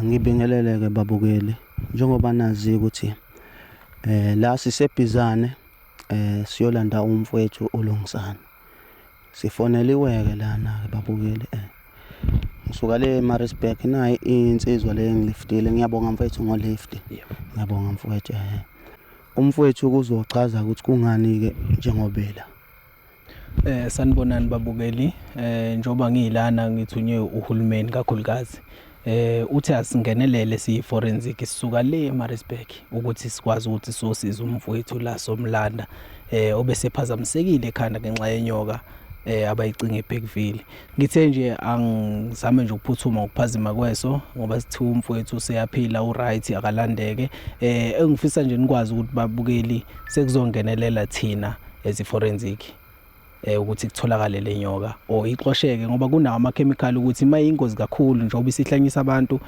Ngibingelele-ke babukeli njengoba nazi ukuthi la siseBhizane siyolanda umfowethu uLungisani. Sifoneliwe-ke lana-ke babukeli ngisuka le eMaritzburg nayi insizwa le engiliftile. Ngiyabonga mfowethu ngo-lift. Ngiyabonga mfowethu. Umfowethu kuzochaza ukuthi kungani-ke njengobela. Sanibonani babukeli. Njengoba ngiyilana ngithunywe uhulumeni kakhulukazi. Uthi asingenelele siyi forensic sisuka le eMaritzburg ukuthi sikwazi ukuthi sosiza umfowethu la somlanda obesephazamisekile ekhanda ngenxa yenyoka abayicinga eBergville. Ngithe nje angizame nje ukuphuthuma ngokuphazima kweso ngoba sithiwa umfowethu useyaphila uright akalandeke. Engifisa nje nikwazi ukuthi babukeli sekuzongenelela thina as forensic ukuthi kutholakale le nyoka or ixosheke ngoba kunawo ama chemical ukuthi mayingozi kakhulu njengoba isihlanyisa abantu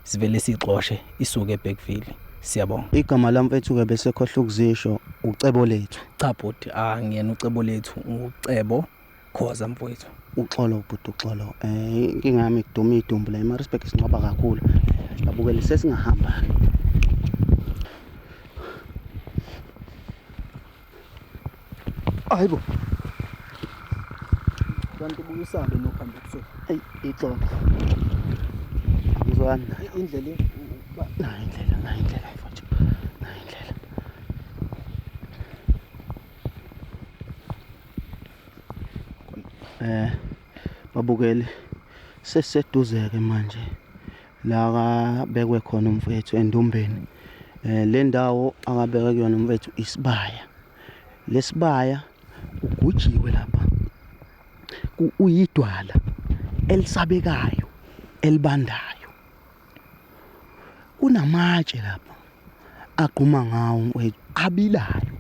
sivele sixoshe isuke eBergville. Siyabonga. Igama lamfethu ke bese khohlwa ukuzisho ucebo lethu. Cha bhuti, angiyena ucebo lethu, ucebo Khoza mfowethu. Uxolo bhuti, uxolo. Inkinga yami kuduma idumbu la eMaritzburg sinqoba kakhulu. Babukeli sesingahamba. Hayibo. Kanti ubuyisabe nokuhamba ebusuku. Ey, ixolo. Angizwani nayo. Indlela Nayi indlela, nayi indlela mfowethu. Nayi indlela. Babukeli sesiseduze-ke manje la kabekwe khona umfowethu endumbeni. Le ndawo akabekwe kuyona umfowethu isibaya. Lesibaya ugujiwe lapha. Uyidwala elisabekayo elibandayo. Kunamatshe lapha agquma ngawo umfowethu abilayo.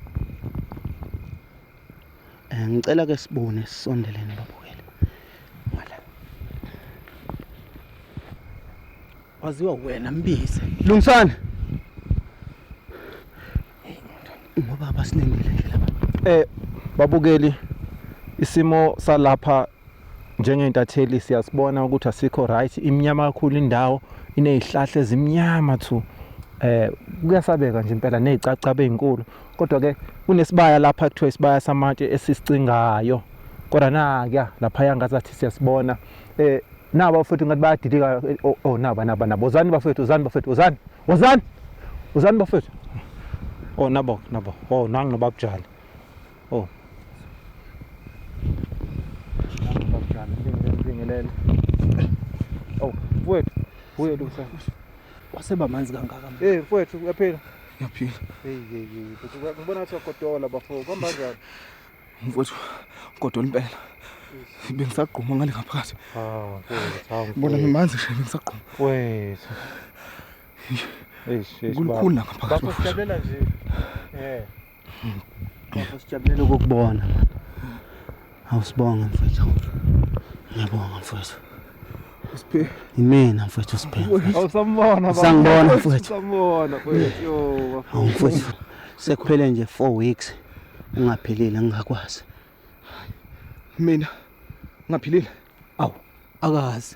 Ngicela ke sibone sisondelene babukeli. Ngala. Waziwa wena mbize. Lungisani. Ngoba abasilindile nje lapha. Babukeli, isimo salapha njengentatheli siyasibona ukuthi asikho right, imnyama kakhulu indawo, inezihlahla ezimnyama thu. Kuyasabeka nje impela nezicacaba ezinkulu. Kodwa ke kunesibaya lapha kuthiwa isibaya samatshe esisicingayo. Kodwa nakuya lapha yangazathi siyasibona. Naba futhi ngathi bayadilika. Oh naba naba nabo. Wozani bafethu, wozani bafethu, wozani. Wozani. Wozani bafethu. Oh nabo nabo. Oh nangu nobabujali. Oh. Nangu nobabujali, ngibingelele. Oh, mfowethu, buye Lusa. Waseba manzi kangaka. Mfowethu, uyaphila? Ngiyaphila. Hey hey hey, mfowethu, ngibona ngathi uyagodola bafo. Kuhamba kanjani? Mfowethu, godola impela. Bengisagquma ngale ngaphakathi. Ah, mfowethu, hawu. Ngibona ngimanzi nje bengisagquma. Mfowethu. Eish, eish. Kulukhuni la ngaphakathi. Bafo sijabulela nje. Bafo sijabulela ukukubona man. Awusibonga mfowethu. Ngiyabonga mfowethu. Siphe. Imina mfowethu Siphe. Awusambona baba. Usangibona mfowethu. Usambona mfowethu. Yo bafo. Awu mfowethu. Sekuphele nje 4 weeks ungaphilile ngingakwazi. Mina ngaphilile. Awu, akazi.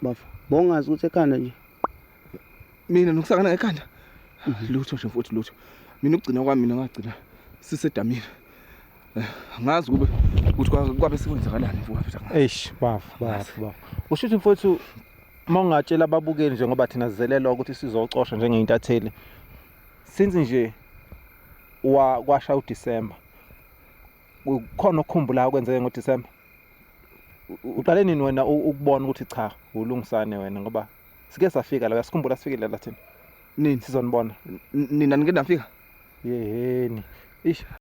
Bafo, bongazi ukuthi ekhanda nje. Mina nokusakana ekhanda. Lutho nje mfowethu lutho. Mina ukugcina kwami mina ngagcina sisedamini. Angazi kube ukuthi kwabe sekwenzakalani mfowethu. Eish bafo bafo bafo. Usho ukuthi mfowethu uma ungatshela ababukeli nje ngoba thina sizelelwa ukuthi sizocosha njengeintatheli. Since nje wa kwasha uDecember. Kukhona okukhumbulayo okwenzeke ngoDecember? Uqale nini wena ukubona ukuthi cha ulungisane wena ngoba sike safika la uyasikhumbula sifikile la thina. Nini? Sizonibona. Nina nike nafika? Yeheni. Ish.